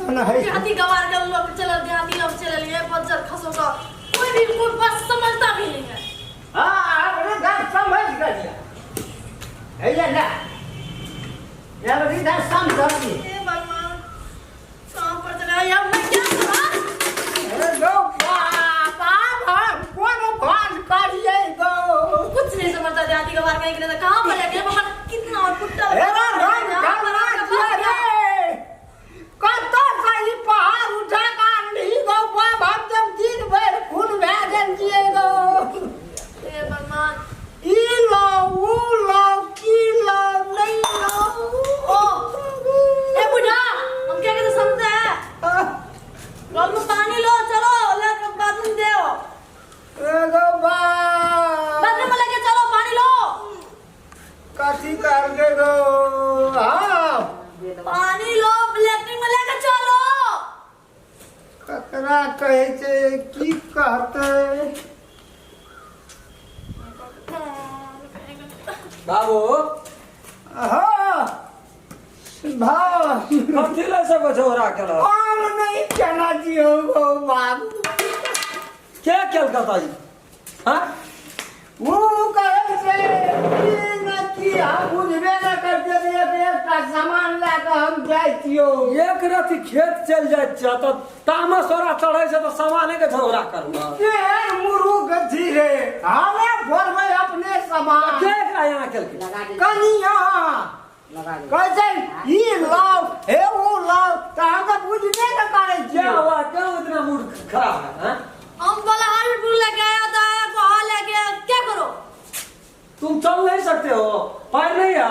न है देहाती गवार के लोग चलल, देहाती लोग चलल, ये बज्जर खसो का कोई भी कोई बात समझता भी नहीं है। हाँ, अपने घर समझ गया है ये ना, ये अभी घर समझ गई। हे भगवान, कहाँ पर चला गया मैं, क्या करूं? अरे गो बाप, हम कोन भान करिए गो? कुछ नहीं समझता देहाती गवार का एक नहीं, कहाँ पर गया भगवान, कितना और कुत्ता। हे रंग गलना छियै रे, कतऽ से ई पहाड़ उठा कऽ आनलही गौ बाप? हम तऽ दिन भरि खून भए गेल छियै गौ। हे भगवान, ई लाउ, ऊ लाउ, की लाउ, नहीं लाउ। ओ ए बुढ़ा, हम क्या कहते समझते हैं? रोल में पानी लो, चलो लेके बाथरूम दे, गौ बाप, बाथरूम में लेके चलो, पानी लो। कथी करके गौ? हाँ, पानी लो, लेटरिन में लेके चलो। ककरा कहै छै, की कहतै? बाबू। हाँ भाव। कथी लए सब झोरा केलक? आम नहीं केना दियौ गौ बाबू। के केलक ताई? हाँ, ओ कहै छै की न की, हम बुझबे न करते, एक एकटा सामान लए कऽ हम जाइ छियौ। एक रति खेत चलि जाइ छियै तऽ तामस ओरा चढ़ै छै तऽ सामाने के झगड़ा करबै। केहन मुरुख छी रे, हमे फोड़बै अपने सामान? के एकरा यहाँ केलकै? कनिया कहै छै ई लाउ, हे ओ लाउ, तऽ हम तऽ बुझबे न करै क्या छियै। हुआ? क्यों इतना मूड खराब है, हाँ? हम बोला हर बुल लेके आया था, गोहा लेके आया, क्या करो? तुम चल नहीं सकते हो, पैर नहीं है,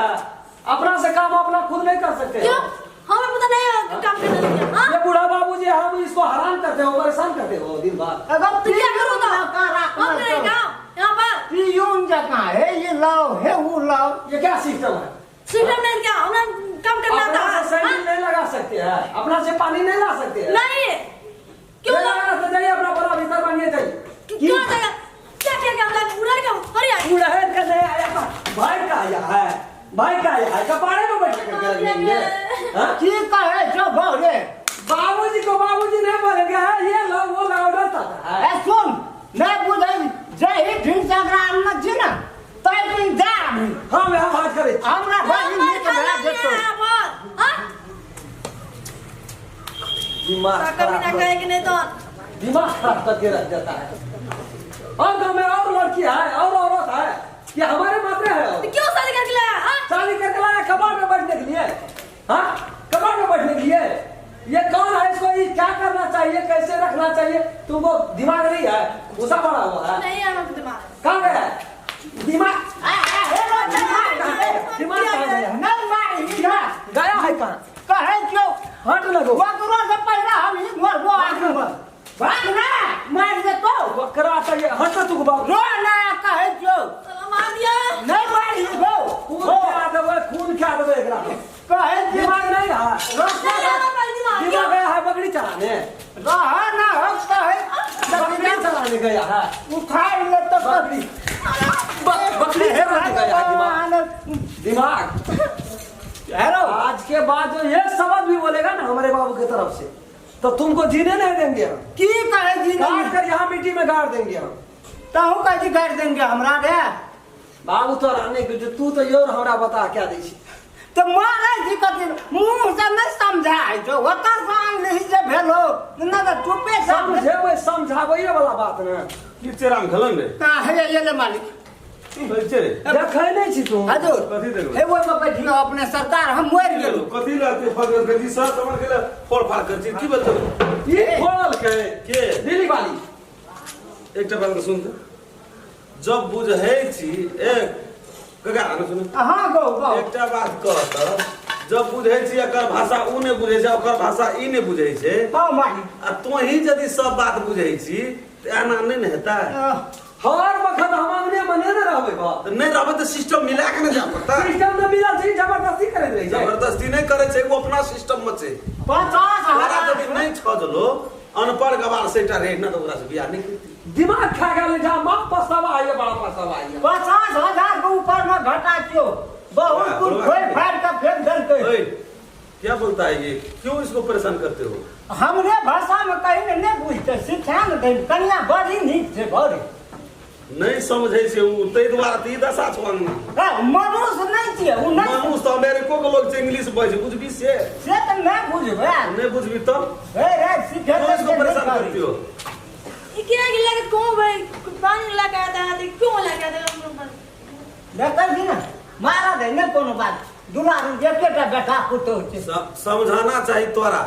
अपना से काम अपना खुद नहीं कर सकते हो? क्यों, हमें पता नहीं है काम करने लगे? हाँ, ये बूढ़ा बाबूजी, हम इसको हरान करते हो, परेशान करते हो दिन भर। अगर तो क्या करो तो हम करें काम यहाँ पर? पियून जकाँ हे ई लाउ, हे ऊ लाउ। ये क्या सिस्टम है? सिस्टम नहीं क्या, हमें काम करना आता अपना है? से सैंडल हाँ? नहीं लगा सकते हैं, अपना से पानी नहीं ला सकते हैं? नहीं, क्यों? नहीं लगाना तो जाइए, अपना बड़ा भीतर बांधिए, जाइए। क्यों जाएगा? क्या क्या क्या हम उड़ा के अरे यार। उड़हन का नहीं आया, भाई का आया है, भाई का आया है, कपाड़े में बैठ कर देंगे, हाँ? की कहै छौ भौ रे? बाबूजी को बाबूजी नहीं बोलेंगे, हाँ, ये लो वो लो, ऑर्डर था है। ए सुन, नहि बुझै जही ढिन से एकरा आनने छी ने, ताहि दिन जा अभी। हम यहाँ बात करे। हमरा बहिन नीक भए जेतौ। दिमाग कभी खराब ना कर- कहे कि नहीं तो दिमाग खराब करके रख देता है। और गाँव में और लड़की है और औरत है कि हमारे मात्रे है और? तो क्यों शादी करके लाया, हाँ? शादी करके लाया कबाड़ में बैठने के लिए? हाँ, कबाड़ में बैठने के लिए? ये कौन है, इसको ये क्या करना चाहिए, कैसे रखना चाहिए, तुमको दिमाग नहीं है? गुस्सा बड़ा हुआ है। नहीं है हमारे दिमाग। कहाँ गया है दिमाग? दिमाग कहाँ गया? दिमाग कहाँ गया? नहि मारी। दिमाग गया है कहाँ? कहै छियौ। हट लगो। बकरो से पहिले हम ही मरबो, आगू मे भाग ना, मारि देतौ। बकरा तो ये हट तू बाबू। रो ना, कहै छियौ। साला मार दिया। नहि मारी गौ। खून खा देबै, खून खा देबै एकरा। कहै छियौ। दिमाग नहीं है। नहीं है हमारे दिमाग। दिमाग गया है बकरी चराने। रह ना, हम कहै। बकरी चराने गया है। उखाड़ि लेतौ। बकरी बकरी चराने गया है दिमाग, दिमाग। हेलो। आज के बाद जो एक शब्द भी बोलेगा ना हमारे बाबू के तरफ से, तो तुमको जीने नहीं देंगे हम। की कहै छी? काट कर यहाँ मिट्टी में गाड़ देंगे हम। तहु कहै छी गाड़ि देंगे हमरा रे? बाबू तो रहने के जो तू तो your हमरा बता क्या दै छी। तऽ मारै छी कथी मुँह से नहि समझाइ छौ, ओतऽ से आनलही जे भेलो नहि तऽ चुपे से। समझेबै, समझाबैये वाला बात ने। की चेराम खेलन रे? कहाँ हे एले मालिक। कैसे रे? देखै नहि छी तू? हजूर। कथी देखबै? हे ओहिमे बैठियो अपने सरकार, हम मरि गेलहुँ। कथी लगते फगल के जी सर समझ गेल, फोड़ फाड़ कर छी, की बोलते? ई फोड़लकै। के? दिल्ली वाली। एकटा बात सुन त, जब बुझै छी एक काका आने सुन। हाँ गौ गौ। एकटा बात कह त, जब बुझै छी एकर भाषा उ नहि बुझै छै, ओकर भाषा ई नहि बुझै छै। हाँ मालिक। आ तोही यदि सब बात बुझै छी तऽ एना नहि ने हेतै। हर वक्त हम अंगने मने ने रहबै बा। तऽ नहि रहबै तऽ सिस्टम मिला के ने जाय पड़तै। सिस्टम न मिलल छै, जबरदस्ती करैत रहै छै। जबरदस्ती नहि करै छै, ओ अपना सिस्टम मे छै। 50 तोरा हजार यदि नहि छजलो अनपढ़ गवार से एकटा रहे ने, तऽ ओकरा से बियाह नहि करती। दिमाग खा गेल जा, माँ पछतावा आइए, बड़ा पछतावा आइए। 50,000 के ऊपर में घटा छियो, बहुत वाह, कुछ वाह। फोड़ि फाड़ि के फेंक देलकै। ओए, क्या बोलता है ये, क्यों इसको परेशान करते हो? हमरे भाषा में कही ने नहि बुझतै, सिखा ने दै। कनिया बड़ी नीक छै, बड़ी। नहीं समझै छै उ, ताहि दुआरे तऽ ई दशा छौ अंगना। हे, मनुष्य नहि छियै उ, नहि। मनुष्य तऽ अमेरिको के लोग छै, इंग्लिश बजै छै, बुझबी से? से तऽ नहि बुझबै। नहीं बुझबी तब हे रे, सिखेतै क्यों इसको से नहि परेशान करी। करती हो? ये क्या कि लगे कौन भाई पानी लगा आता है, तो क्यों लगा आता है? देखै छी ने, मारा दे नहि कोनो बात। दुलारू एकेटा बेटा पुतोहु छै। समझाना चाहिए तोरा।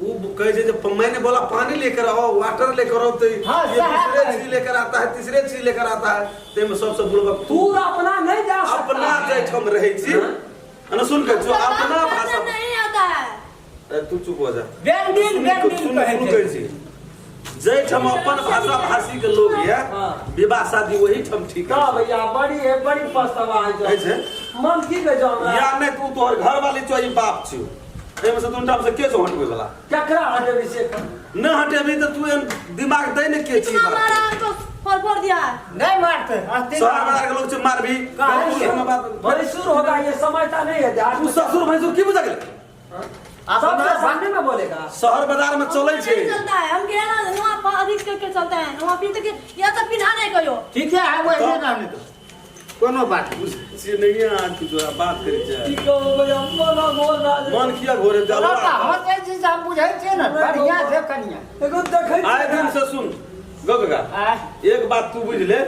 वो कहे छै जे मैंने बोला पानी लेकर आओ, वाटर लेकर आओ, तो हाँ, ये सएह दूसरे कहै चीज लेकर आता है, तीसरे चीज लेकर आता है। ताहिमे सबसे बुढ़बक तू अपना नहीं जा सकता। अपना जाहिठाम रहै छी हाँ? ना, सुन के जो बात अपना करना भाषा नहीं आता है। ए, तू चुप हो जा। बेंडिल सुन बेंडिल सुन कहै सुन छै। कहै छी जाहिठाम अपन भाषा भाषी के लोग ये हाँ। विवाह शादी वही ठाम ठीक का है। भैया बड़ी है, बड़ी पछतावा है है छै? मन की कहै छौ हमरा? या नहि तू तोहर घर वाली छौ, ई बाप छियौ, एहिमे से दुनू ठाम से के छौ हटबै वाला? केकरा हटेबी से कह? नहि हटेबी तऽ तू एहन दिमाग दै ने के छी इतना बात। मारा हमको फड़ फड़ दिया है। नहि मारतै अस्थिर। शहर बाजार के लोग छै मारबी। कहै तू छै। हमरा बात भैंसुर होगा ये समझता नहीं है देहात तू में। ससुर भैंसुर की बुझा गेलै? सबके सामने में बोलेगा। शहर बाजार में चलै हमको छै। नहीं चलता है, हम क्या ना वहाँ पर अधिक करके चलता है, वहाँ फिर तक या तो पिन्हा नहीं कहो। ठीके है, वही रहने दो, कोनो बात नहि। से नहीं है आज जो बात करै छै। की कहू भैया, मना मोन राज। मन किया घोरे तोरा जलवा। तऽ हँसै छी से हम बुझै छियै ने, बढ़िआँ छै कनिया। एगो देखै आए दिन से सुन गो काका, आँय? एक बात तू बुझ ले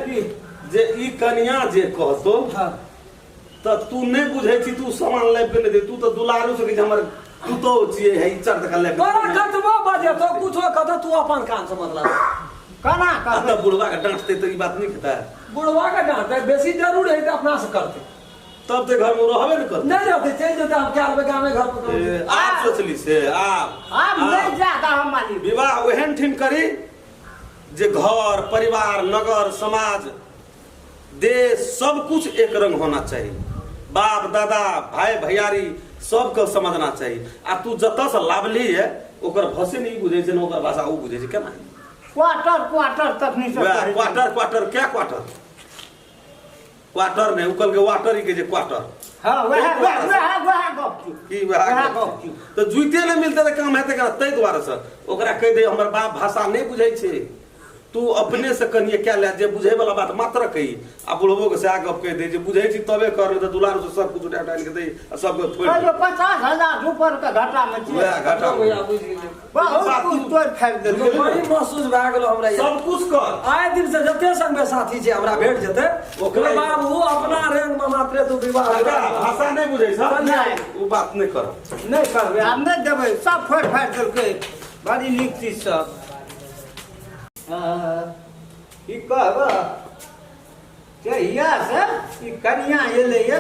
जे ई कनिया जे कहतो हाँ। तऽ तू नहि बुझै छी, तू सामान लाबि के नहि दे, तू तऽ दुलारू से कहै छै हमर पुतोहु छियै, हे ई चढ़ के लाबि के तोरा कतबो बजेतो कुछो कहतो, तू अपन कान से मतलब केना आ कहबै? तऽ बुढ़वा के डांटतै तऽ ई बात नहि हेतै? बुढ़वा के डांटते बेसी जरूर है तऽ अपना से करते। तब तऽ घर में रहबे ने करतै। नहीं रहते, चलि जेतै, हम क्या लेबै गामे घर पर। ए, आब सोचली से आब आब नहि जादा हम मालिक। विवाह ओहन ठीन करी जे घर परिवार नगर समाज देश सब कुछ एक रंग होना चाहिए। बाप दादा भाई भैयारी सबके समझना चाहिए। आ तू जतऽ से लाभली है ओकर भाषे नहीं बुझै छै ने, ओकर भाषा ओ बुझै छै केना? क्वार्टर क्वार्टर तखनी से वएह कहै छै। क्वार्टर क्वार्टर क्या क्वार्टर क्वार्टर नहि, ओ कहलकै वाटर ही कहै छै क्वार्टर। हाँ, वएह वएह वएह वएह गप छी। की वएह वएह गप गप छी। छी। तऽ जुइते नहि मिलतै तऽ काम हेतै केना? ताहि दुआरे सर ओकरा कहि दे हमर बाप भाषा नहि बुझै छै, तू अपने से कनिए कए ले जे बुझै वाला बात मात्र कही, आ बुढ़बो के सएह गप कहि दे जे बुझै छी तबे कर, नहि तऽ दुलारू से सब कुछ उठा उठा के दे आ सबके फोड़ि दे। कहियो 50,000 रुपआ के घाटा में छियै। वएह घाटा में। भैया बुझि गेलियै। बहुत बात कुछ तोड़ि फाड़ि देलकै। बड़ी महसूस भए गेलो हमरा यार। सब कुछ कर। आए दिन से जते संगे साथी छै हमरा भेट जेतै, ओकरे- ओकरे बाबू अपना रंग में मात्रे तू विवाह ओकरा भाषा नहि बुझै छ, नहि। ओ बात नहि कर। नहि करबै, आब नहि देबै, सब फोड़ि फाड़ि देलकै। बड़ी नीक चीज सब। हाँ, की कहब, जहिया से ई कनिया एलैए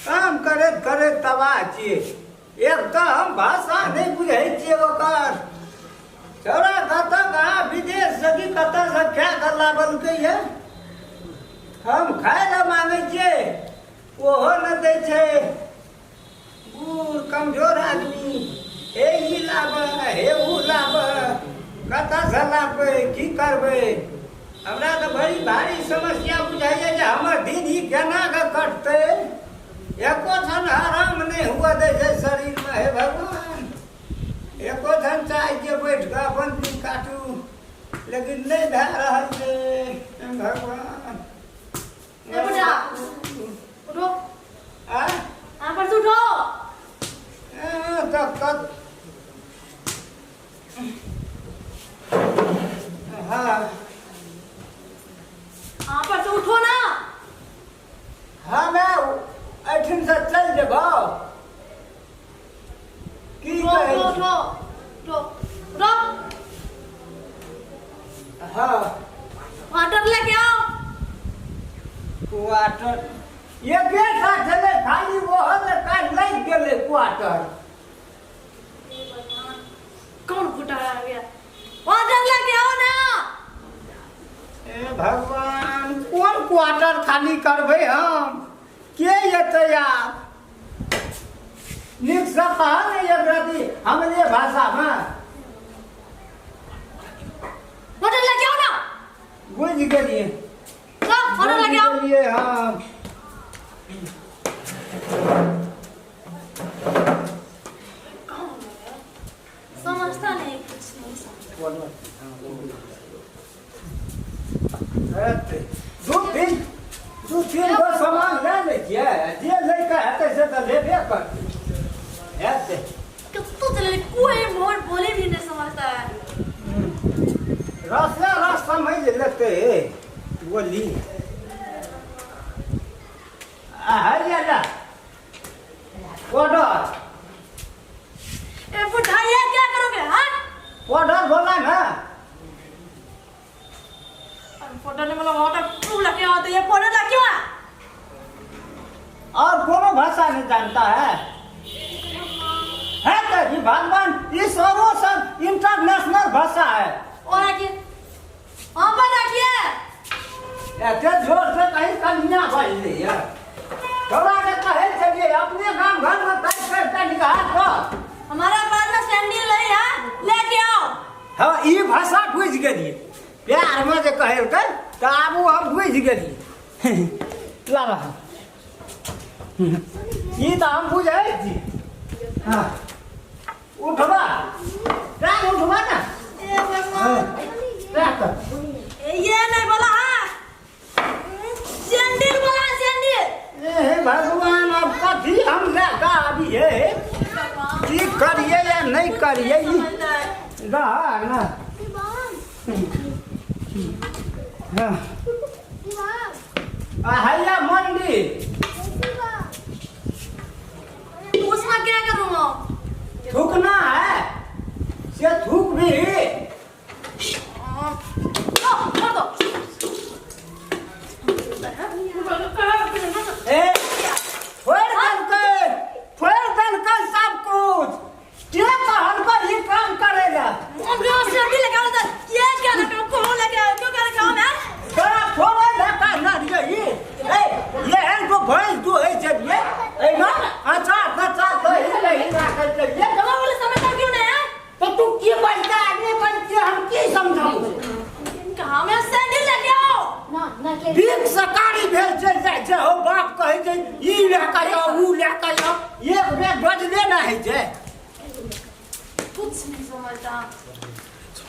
काम करैत करैत तबाह छियै। एक तऽ हम भाषा नहि बुझै छियै ओकर, छौड़ा कतऽ कहाँ विदेशसँ कि कतऽसँ खाए कऽ लाबलकैए। हम खाय लए मांगै छियै ओहो नहि दै छै। बूढ़ कमजोर आदमी, हे ई लाब हे ऊ लाब, कतऽसँ लाबबै, की करबै? हमरा तऽ बड़ी भारी समस्या बुझाइए जे हमर दिन ई केना कऽ कटतै। एको क्षण आराम नहि हुअ दै छै शरीरमे। हे भगवान, एको क्षण चाहै छियै बैठ कऽ अपन दिन काटू, लेकिन नहि भए रहल छै। हे भगवान। ए बुढ़ा, उठो। आँय? यहाँ पर से उठो। ए, तऽ कत हाँ। यहाँ पर से उठो ना। हमे एहिठामसँ चलि जेबौ की उठो कहै उठो छी? उठो उठो उठो। हाँ। वाटर लेके आओ। क्वार्टर एकेटा छलै खाली, ओहो ने काल्हि लागि गेलै क्वार्टर। हे भगवान, कौन फुटा आ गया? वाटर लेके आओ ना। हे भगवान, कोन क्वार्टर खाली करबै हम? के एतै आब? नीकसँ कह ने एक रति हमरे भाषामे। वाटर लेके आओ ना। बुझि गेलियै। जाओ वाटर बुझि लेके आओ। गेलियै हम। हेतै। दू तीन दू तीन गो सामान लए लै छियै जे लैके हेतै से तऽ लेबे करतै हेतै। कितने चले कोई मोर बोले भी नहीं समझता है। रसे रस समझ लेतै बोली आ हैया ला ऑर्डर। ए बुढ़ा ये क्या करोगे? हाँ ऑर्डर बोला ना। फोटो ने मतलब वाटर प्रूफ लगे होते ये फोटो लगे क्यों है? और कोनो भाषा नहीं जानता है है तो जी भगवान इस औरों सब इंटरनेशनल भाषा है। और रखिए वहां पर रखिए। एते जोर से कहीं कन्या बजली है तोरा के कहे छलिए अपने गाम घर में तय करके निकाल कर। हमारा पास में सैंडल नहीं है लेके आओ। हाँ ई भाषा बुझि गेलिए प्यार में जे कहलकै तऽ आबू हम बुझि गेलिए ला ई तऽ हम बुझै छी। हाँ उठबा टांग उठबा ना। ए भगवान राख। ये नहीं बोला। हाँ सैंडल बोला सैंडल। ए हे भगवान अब कथी हम लए कऽ आबियै की करियै या नहि करियै ई रह ना। हाँ आ हैया मंडी उसमें क्या करूँगा? थूकना है से थूक भी। लो कर दो। ए फोड़ देलकै फोड़ देलकै सब कुछ के कहलकै ई काम करे ला? हम क्यों सैंडल लगा रहा था ये क्या लगा कौन लगा क्यों कर काम है? तोरा फोड़े ला कहना रहियै ई ए एहन को भैंस दुहै छलियै एहिमे अचार तचार दही दही राखै छलियै। दवा बोले समझता क्यों नहीं है? तऽ तू की बजता आदमी बजते हम की समझाऊ? कहाँ में सैंडल लेके आओ। बिक सकारी भेल चलि जाइ छै हौ बाप कहै छै ई लए कऽ आउ ऊ लए कऽ आउ एक बेर बजले नहि होइ छै। कुछ नहीं समझता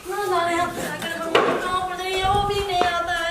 ना जाने हम क्या करें कहाँ पर जाइए वो भी नहीं आता है।